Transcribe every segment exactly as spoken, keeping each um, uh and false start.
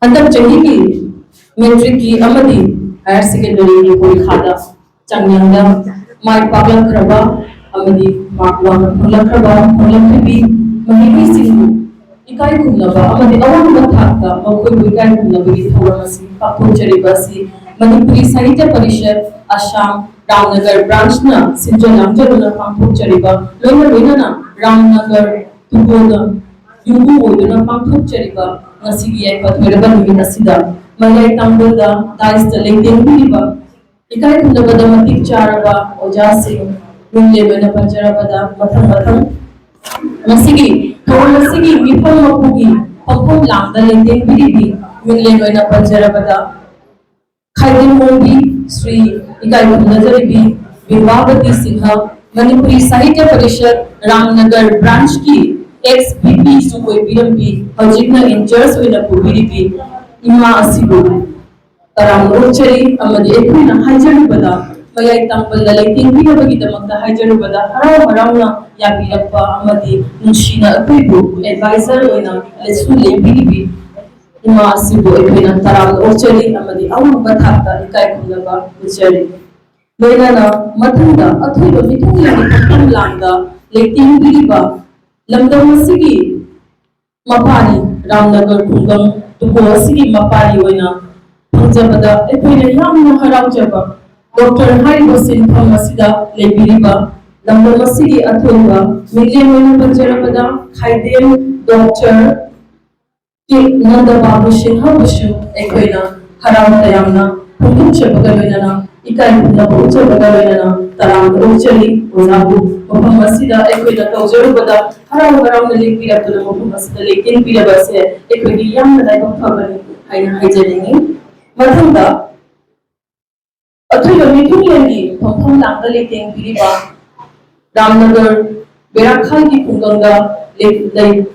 ꯍꯟꯗꯛ ꯆꯍꯤꯒꯤ ꯃꯦꯇ꯭ꯔꯤꯛꯀꯤ ꯑꯃꯗꯤ ꯍꯥꯌꯔ ꯁꯦꯀꯦꯟꯗꯔꯤꯒꯤ ꯄꯔꯤꯈꯥꯗ ꯆꯥꯡꯌꯦꯡꯗ ꯃꯥꯏ ꯄꯥꯛꯂꯛꯈ꯭ꯔꯕ ꯑꯃꯗꯤ ꯃꯥꯔꯛ ꯋꯥꯡꯅ ꯐꯪꯂꯛꯈ꯭ꯔꯕ ꯐꯪꯂꯛꯂꯤꯕꯤ ꯃꯍꯩꯔꯣꯏꯁꯤꯡꯕꯨ ꯏꯀꯥꯏ ꯈꯨꯝꯅꯕ ꯑꯃꯗꯤ ꯑꯋꯥꯡꯕ ꯊꯥꯛꯇ ꯃꯈꯣꯏꯕꯨ ꯏꯀꯥꯏ ꯈꯨꯝꯅꯕꯒꯤ ꯊꯧꯔꯝ ꯑꯁꯤ ꯄꯥꯡꯊꯣꯛꯆꯔꯤꯕ ꯑꯁꯤ ꯃꯅꯤꯄꯨꯔꯤ ꯁꯥꯍꯤꯇ꯭ꯌ ꯄꯔꯤꯁꯠ, ꯑꯁꯥꯝ, ꯔꯥꯝꯅꯒꯔ ꯕ꯭ꯔꯥꯟꯁꯅ ꯁꯤꯟꯖ ꯂꯥꯡꯖꯗꯨꯅ ꯄꯥꯡꯊꯣꯛꯆꯔꯤꯕ, ꯂꯣꯏꯅ ꯂꯣꯏꯅꯅ ꯔꯥꯝꯅꯒꯔ ꯇꯨꯀꯣꯗ ꯌꯨꯝꯕꯨ ꯑꯣꯏꯗꯨꯅ ꯄꯥꯡꯊꯣꯛꯆꯔꯤꯕ ꯉꯁꯤꯒꯤ ꯌꯥꯏꯐ ꯊꯣꯏꯔꯕ ꯅꯨꯃꯤꯠ ꯑꯁꯤꯗ ꯃꯌꯥꯏ ꯇꯥꯡꯕꯗ ꯗꯥꯏꯁꯇ ꯂꯩꯇꯦꯡꯕꯤꯔꯤꯕ ꯏꯀꯥꯏ ꯈꯨꯝꯅꯕꯗ ꯃꯇꯤꯛ ꯆꯥꯔꯕ ꯑꯣꯖꯥꯁꯤꯡ, ꯃꯤꯡꯂꯦꯟ ꯑꯣꯏꯅ ꯄꯟꯖꯔꯕꯗ ꯃꯊꯪ ꯃꯊꯪ ꯃꯁꯤꯒꯤ ꯊꯧꯔꯝ ꯑꯁꯤꯒꯤ ꯃꯤꯐꯝ ꯃꯄꯨꯒꯤ ꯐꯝꯐꯝ ꯂꯥꯡꯗ ꯂꯩꯇꯦꯡꯕꯤꯔꯤꯕꯤ, ꯃꯤꯡꯂꯦꯟ ꯑꯣꯏꯅ ꯄꯟꯖꯔꯕꯗ ꯈꯥꯏꯗꯦꯝ ꯑꯣꯡꯕꯤ ꯁ꯭ꯔꯤ ꯏꯀꯥꯏ ꯈꯨꯝꯅꯖꯔꯤꯕꯤ ꯕꯤꯝꯕꯥꯕꯇꯤ ꯁꯤꯡꯍ, ꯃꯅꯤꯄꯨꯔꯤ ꯁꯥꯍꯤꯇ꯭ꯌ ꯄꯔꯤꯁꯠ ꯔꯥꯝꯅꯒꯔ ꯕ꯭ꯔꯥꯟꯁꯀꯤ ꯑꯦꯛꯁ ꯚꯤ ꯄꯤꯁꯨ ꯑꯣꯏꯕꯤꯔꯝꯕꯤ, ꯍꯧꯖꯤꯛꯅ ꯏꯟꯆꯥꯔꯖ ꯑꯣꯏꯅ ꯄꯨꯕꯤꯔꯤꯕꯤ ꯏꯃꯥ ꯑꯁꯤꯕꯨ ꯇꯔꯥꯝꯅ ꯑꯣꯛꯆꯔꯤ꯫ ꯑꯃꯗꯤ ꯑꯩꯈꯣꯏꯅ ꯍꯥꯏꯖꯔꯨꯕꯗ, ꯃꯌꯥꯏ ꯇꯥꯡꯕꯜꯗ ꯂꯩꯇꯦꯡꯕꯤꯅꯕꯒꯤꯗꯃꯛꯇ ꯍꯥꯏꯖꯔꯨꯕꯗ ꯍꯔꯥꯎ ꯍꯔꯥꯎꯅ ꯌꯥꯕꯤꯔꯛꯄ ꯑꯃꯗꯤ ꯅꯨꯡꯁꯤꯅ ꯑꯩꯈꯣꯏꯕꯨ ꯑꯦꯗꯚꯥꯏꯖꯔ ꯑꯣꯏꯅ ꯂꯩꯁꯨ ꯂꯦꯡꯕꯤꯔꯤꯕꯤ ꯏꯃꯥ ꯑꯁꯤꯕꯨ ꯑꯩꯈꯣꯏꯅ ꯇꯔꯥꯝꯅ ꯑꯣꯛꯆꯔꯤ ꯑꯃꯗꯤ ꯑꯋꯥꯡꯕ ꯊꯥꯛꯇ ꯏꯀꯥꯏ ꯈꯨꯝꯅꯕ ꯎꯠꯆꯔꯤ꯫ ꯂꯣꯏꯅꯅ ꯃꯊꯪꯗ ꯑꯊꯣꯏꯕ ꯃꯤꯊꯨꯡꯂꯦꯟꯒꯤ ꯐꯝꯐꯝ ꯂꯥꯡꯗ ꯂꯩꯇꯦꯡꯕꯤꯔꯤꯕ ꯂꯝꯗꯝ ꯑꯁꯤꯒꯤ ꯃꯄꯥꯅꯤ, ꯔꯥꯝꯅꯒꯔ ꯈꯨꯡꯒꯪ ꯇꯨꯀꯣ ꯑꯁꯤꯒꯤ ꯃꯄꯥꯅꯤ ꯑꯣꯏꯅ ꯐꯪꯖꯕꯗ ꯑꯩꯈꯣꯏꯅ ꯌꯥꯝꯅ ꯍꯔꯥꯎꯖꯕ꯫ ꯗꯣꯛꯇꯔ ꯍꯥꯏꯔꯤꯕ ꯁꯤꯟꯐꯝ ꯑꯁꯤꯗ ꯂꯩꯕꯤꯔꯤꯕ ꯂꯝꯗꯝ ꯑꯁꯤꯒꯤ ꯑꯊꯣꯏꯕ ꯃꯤꯠꯌꯦꯡ ꯑꯣꯏꯅ ꯄꯟꯖꯔꯕꯗ ꯈꯥꯏꯗꯦꯝ ꯗꯣꯛꯇꯔ ꯀꯦ ꯅꯟꯗ ꯕꯥꯕꯨ ꯁꯤꯡꯍꯕꯨꯁꯨ ꯑꯩꯈꯣꯏꯅ ꯍꯔꯥꯎ ꯇꯌꯥꯝꯅ ꯐꯣꯡꯗꯣꯛꯆꯕꯒ ꯂꯣꯏꯅꯅ ꯏꯀꯥꯏ ꯈꯨꯝꯅꯕ ꯎꯠꯆꯕꯒ ꯂꯣꯏꯅꯅ ꯇꯔꯥꯝꯅ ꯑꯣꯛꯆꯔꯤ꯫ ꯑꯣꯖꯥꯕꯨ ꯃꯐꯝ ꯑꯁꯤꯗ ꯑꯩꯈꯣꯏꯅ ꯇꯧꯖꯔꯨꯕꯗ ꯍꯔꯥꯎ ꯍꯔꯥꯎꯅ ꯂꯦꯡꯕꯤꯔꯛꯇꯨꯅ ꯃꯐꯝ ꯑꯁꯤꯗ ꯂꯦꯡꯕꯤꯔꯕ ꯑꯁꯦ ꯑꯩꯈꯣꯏꯒꯤ ꯌꯥꯝꯅ ꯂꯥꯏꯕꯛ ꯐꯕꯅꯤ ꯍꯥꯏꯅ ꯍꯥꯏꯖꯅꯤꯡꯏ꯫ ꯃꯊꯪꯗ ꯑꯊꯣꯏꯕ ꯃꯤꯊꯨꯡꯂꯦꯟꯒꯤ ꯐꯝꯐꯝ ꯂꯥꯡꯗ ꯂꯩꯇꯦꯡꯕꯤꯔꯤꯕ ꯔꯥꯝꯅꯒꯔ ꯕꯦꯔꯥꯈꯥꯜꯒꯤ ꯈꯨꯡꯒꯪꯗ ꯂꯩ-, ꯂꯩ-,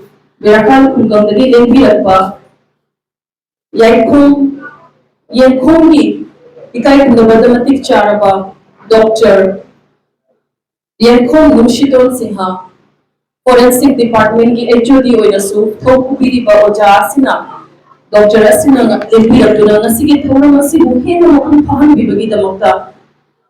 ꯕꯦꯔꯥꯈꯥꯜ ꯈꯨꯡꯒꯪꯗꯒꯤ ꯂꯦꯡꯕꯤꯔꯛꯄ ꯌꯥꯏꯈꯣꯡ, ꯌꯦꯡꯈꯣꯡꯒꯤ ꯏꯀꯥꯏ ꯈꯨꯝꯅꯕꯗ ꯃꯇꯤꯛ ꯆꯥꯔꯕ ꯗꯣꯛꯇꯔ ꯌꯦꯡꯈꯣꯡ ꯅꯨꯡꯁꯤꯇꯣꯟ ꯁꯤꯡꯍ, ꯐꯣꯔꯦꯟꯁꯤꯛ ꯗꯤꯄꯥꯔꯠꯃꯦꯟꯒꯤ ꯑꯦꯆ ꯑꯣ ꯗꯤ ꯑꯣꯏꯅꯁꯨ ꯊꯧ ꯄꯨꯕꯤꯔꯤꯕ ꯑꯣꯖꯥ ꯑꯁꯤꯅ ꯗꯣꯛꯇꯔ ꯑꯁꯤꯅ ꯂꯦꯡꯕꯤꯔꯛꯇꯨꯅ ꯉꯁꯤꯒꯤ ꯊꯧꯔꯝ ꯑꯁꯤꯕꯨ ꯍꯦꯟꯅ ꯃꯄꯨꯡ ꯐꯥꯍꯟꯕꯤꯕꯒꯤꯗꯃꯛꯇ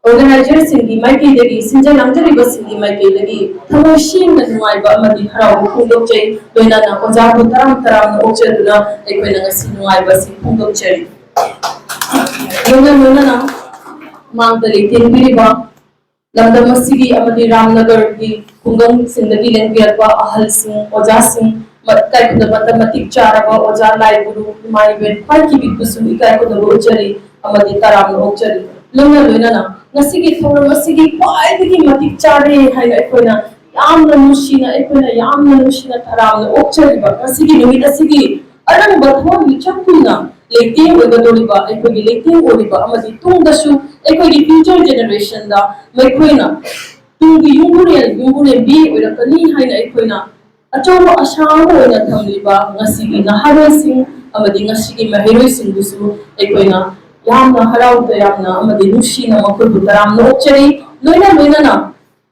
organizerꯁꯤꯡꯒꯤ ꯃꯥꯏꯀꯩꯗꯒꯤ, ꯁꯤꯟꯖ ꯂꯥꯡꯖꯔꯤꯕꯁꯤꯡꯒꯤ ꯃꯥꯏꯀꯩꯗꯒꯤ ꯊꯃꯣꯏ ꯁꯦꯡꯅ ꯅꯨꯡꯉꯥꯏꯕ ꯑꯃꯗꯤ ꯍꯔꯥꯎꯕ ꯐꯣꯡꯗꯣꯛꯆꯩ꯫ ꯂꯣꯏꯅꯅ ꯑꯣꯖꯥꯕꯨ ꯇꯔꯥꯝ ꯇꯔꯥꯝꯅ ꯑꯣꯛꯆꯗꯨꯅ ꯑꯩꯈꯣꯏꯅ ꯉꯁꯤ ꯅꯨꯡꯉꯥꯏꯕ ꯑꯁꯤ ꯐꯣꯡꯗꯣꯛꯆꯔꯤ꯫ ꯂꯣꯏꯅ ꯂꯣꯏꯅꯅ ꯃꯥꯡꯗ ꯂꯩꯇꯦꯡꯕꯤꯔꯤꯕ ꯂꯝꯗꯝ ꯑꯁꯤꯒꯤ ꯑꯃꯗꯤ ꯔꯥꯝꯅꯒꯔꯒꯤ ꯈꯨꯡꯒꯪꯁꯤꯡꯗꯒꯤ ꯂꯦꯡꯕꯤꯔꯛꯄ ꯑꯍꯜꯁꯤꯡ, ꯑꯣꯖꯥꯁꯤꯡ, ꯃ-, ꯏꯀꯥꯏ ꯈꯨꯝꯅꯕꯗ ꯃꯇꯤꯛ ꯆꯥꯔꯕ ꯑꯣꯖꯥ, ꯂꯥꯏ ꯒꯨꯔꯨ, ꯏꯃꯥ ꯏꯕꯦꯟ ꯈ꯭ꯋꯥꯏ ꯀꯤꯕꯤꯕꯨꯁꯨ ꯏꯀꯥꯏ ꯈꯨꯝꯅꯕ ꯎꯠꯆꯔꯤ ꯑꯃꯗꯤ ꯇꯔꯥꯝꯅ ꯑꯣꯛꯆꯔꯤ꯫ ꯂꯣꯏꯅ ꯂꯣꯏꯅꯅ ꯉꯁꯤꯒꯤ ꯊꯧꯔꯝ ꯑꯁꯤꯒꯤ ꯈ꯭ꯋꯥꯏꯗꯒꯤ ꯃꯇꯤꯛ ꯆꯥꯔꯦ ꯍꯥꯏꯅ ꯑꯩꯈꯣꯏꯅ ꯌꯥꯝꯅ ꯅꯨꯡꯁꯤꯅ, ꯑꯩꯈꯣꯏꯅ ꯌꯥꯝꯅ ꯅꯨꯡꯁꯤꯅ ꯇꯔꯥꯝꯅ ꯑꯣꯛꯆꯔꯤꯕ ꯉꯁꯤꯒꯤ ꯅꯨꯃꯤꯠ ꯑꯁꯤꯒꯤ ꯑꯔꯪꯕ ꯊꯋꯥꯟ ꯃꯤꯆꯥꯛ ꯀꯨꯝꯅ ꯂꯩꯇꯦꯡ ꯑꯣꯏꯒꯗꯧꯔꯤꯕ, ꯑꯩꯈꯣꯏꯒꯤ ꯂꯩꯇꯦꯡ ꯑꯣꯏꯔꯤꯕ ꯑꯃꯗꯤ ꯇꯨꯡꯗꯁꯨ ꯑꯩꯈꯣꯏꯒꯤ future generationꯗ ꯃꯈꯣꯏꯅ ꯇꯨꯡꯒꯤ ꯌꯨꯝꯕꯨꯔꯦꯜ, ꯌꯨꯝꯕꯨꯔꯦꯝꯕꯤ ꯑꯣꯏꯔꯛꯀꯅꯤ ꯍꯥꯏꯅ ꯑꯩꯈꯣꯏꯅ ꯑꯆꯧꯕ ꯑꯁꯥ ꯑꯃ ꯑꯣꯏꯅ ꯊꯝꯂꯤꯕ ꯉꯁꯤꯒꯤ ꯅꯍꯥꯔꯣꯜꯁꯤꯡ ꯑꯃꯗꯤ ꯉꯁꯤꯒꯤ ꯃꯍꯩꯔꯣꯏꯁꯤꯡꯕꯨꯁꯨ ꯑꯩꯈꯣꯏꯅ ꯌꯥꯝꯅ ꯍꯔꯥꯎ ꯇꯌꯥꯝꯅ ꯑꯃꯗꯤ ꯅꯨꯡꯁꯤꯅ ꯃꯈꯣꯏꯕꯨ ꯇꯔꯥꯝꯅ ꯑꯣꯛꯆꯔꯤ꯫ ꯂꯣꯏꯅ ꯂꯣꯏꯅꯅ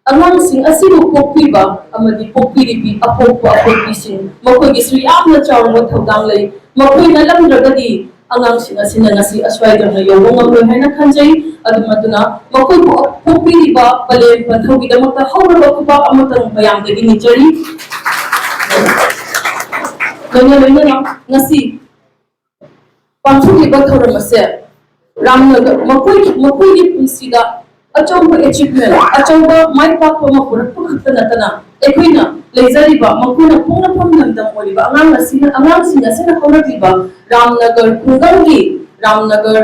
ꯑꯉꯥꯡꯁꯤꯡ ꯑꯁꯤꯕꯨ ꯄꯣꯛꯄꯤꯕ ꯑꯃꯗꯤ ꯄꯣꯛꯄꯤꯔꯤꯕꯤ ꯑꯄꯣꯛꯄ ꯑꯄꯣꯛꯄꯤꯁꯤꯡ, ꯃꯈꯣꯏꯒꯤꯁꯨ ꯌꯥꯝꯅ ꯆꯥꯎꯔꯕ ꯊꯧꯗꯥꯡ ꯂꯩ꯫ ꯃꯈꯣꯏ ꯅꯠꯂꯝꯗ꯭ꯔꯒꯗꯤ ꯑꯉꯥꯡꯁꯤꯡ ꯑꯁꯤꯅ ꯉꯁꯤ ꯑꯁ꯭ꯋꯥꯏꯗ ꯌꯧꯕ ꯉꯝꯂꯣꯏ ꯍꯥꯏꯅ ꯈꯟꯖꯩ꯫ ꯑꯗꯨꯝ ꯑꯗꯨꯅ ꯃꯈꯣꯏꯕꯨ ꯄꯣꯛꯄꯤꯔꯤꯕ ꯄꯂꯦꯝ ꯄꯟꯊꯧꯒꯤꯗꯃꯛꯇ ꯍꯧꯔꯕ ꯈꯨꯕꯥꯛ ꯑꯃꯇꯪ ꯃꯌꯥꯝꯗꯒꯤ ꯅꯤꯖꯔꯤ꯫ ꯂꯣꯏꯅ ꯂꯣꯏꯅꯅ ꯉꯁꯤ ꯄꯥꯡꯊꯣꯛꯂꯤꯕ ꯊꯧꯔꯝ ꯑꯁꯦ ꯔꯥꯝꯅꯒꯔ ꯃꯈꯣꯏꯒꯤ, ꯃꯈꯣꯏꯒꯤ ꯄꯨꯟꯁꯤꯗ ꯑꯆꯧꯕ achievement, ꯑꯆꯧꯕ ꯃꯥꯏ ꯄꯥꯛꯄ ꯑꯃ ꯄꯨꯔꯛꯄ ꯈꯛꯇ ꯅꯠꯇꯅ ꯑꯩꯈꯣꯏꯅ ꯂꯩꯖꯔꯤꯕ ꯃꯈꯣꯏꯅ ꯄꯣꯛꯅꯐꯝ ꯂꯝꯗꯝ ꯑꯣꯏꯔꯤꯕ ꯑꯉꯥꯡ ꯑꯁꯤꯅ, ꯑꯉꯥꯡꯁꯤꯡ ꯑꯁꯤꯅ ꯍꯧꯔꯛꯂꯤꯕ ꯔꯥꯝꯅꯒꯔ ꯈꯨꯡꯒꯪꯒꯤ, ꯔꯥꯝꯅꯒꯔ,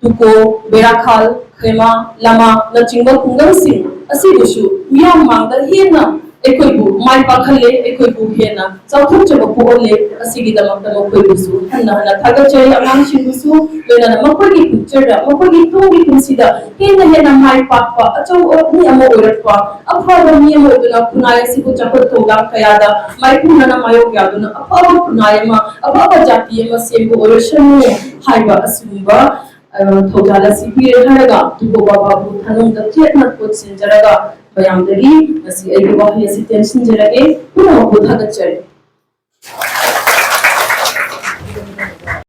ꯇꯨꯀꯣ, ꯕꯦꯔꯥꯈꯥꯜ, ꯈꯦꯃꯥ, ꯂꯃꯥꯅꯆꯤꯡꯕ ꯈꯨꯡꯒꯪꯁꯤꯡ ꯑꯁꯤꯕꯨꯁꯨ ꯃꯤꯌꯥꯝ ꯃꯥꯡꯗ ꯍꯦꯟꯅ ꯑꯩꯈꯣꯏꯕꯨ ꯃꯥꯏ ꯄꯥꯛꯍꯜꯂꯦ, ꯑꯩꯈꯣꯏꯕꯨ ꯍꯦꯟꯅ ꯆꯥꯎꯊꯣꯛꯆꯕ ꯄꯣꯛꯍꯜꯂꯦ꯫ ꯑꯁꯤꯒꯤꯗꯃꯛꯇ ꯃꯈꯣꯏꯕꯨꯁꯨ ꯍꯟꯅ ꯍꯟꯅ ꯊꯥꯒꯠꯆꯔꯤ꯫ ꯑꯉꯥꯡꯁꯤꯡꯕꯨꯁꯨ ꯂꯣꯏꯅꯅ ꯃꯈꯣꯏꯒꯤ futureꯗ, ꯃꯈꯣꯏꯒꯤ ꯇꯨꯡꯒꯤ ꯄꯨꯟꯁꯤꯗ ꯍꯦꯟꯅ ꯍꯦꯟꯅ ꯃꯥꯏ ꯄꯥꯛꯄ ꯑꯆꯧꯕ ꯃꯤ ꯑꯃ ꯑꯣꯏꯔꯛꯄ, ꯑꯐꯕ ꯃꯤ ꯑꯃ ꯑꯣꯏꯗꯨꯅ ꯈꯨꯟꯅꯥꯏ ꯑꯁꯤꯕꯨ ꯆꯥꯎꯈꯠ ꯊꯧꯔꯥꯡ ꯀꯌꯥꯗ ꯃꯥꯏꯄꯨꯅꯅ ꯃꯥꯌꯣꯛ ꯌꯥꯗꯨꯅ ꯑꯐꯕ ꯈꯨꯟꯅꯥꯏ ꯑꯃ, ꯑꯐꯕ ꯖꯥꯇꯤ ꯑꯃ ꯁꯦꯝꯕ ꯑꯣꯏꯔꯁꯅꯨ ꯍꯥꯏꯕ ꯑꯁꯤꯒꯨꯝꯕ ꯑ, ꯊꯧꯖꯥꯜ ꯑꯁꯤ ꯄꯤꯔꯦ ꯍꯥꯏꯔꯒ ꯇꯨꯀꯣ ꯕꯥꯕꯥꯕꯨ ꯊꯥꯅꯨꯡꯗ ꯆꯦꯠꯅ ꯈꯨꯠꯁꯤꯟꯖꯔꯒ ꯃꯌꯥꯝꯗꯒꯤ ꯉꯁꯤ ꯑꯩꯒꯤ ꯋꯥꯍꯩ ꯑꯁꯤ ꯇꯦꯟꯁꯤꯟꯖꯔꯒꯦ꯫ ꯄꯨꯝꯅꯃꯛꯄꯨ ꯊꯥꯒꯠꯆꯔꯤ꯫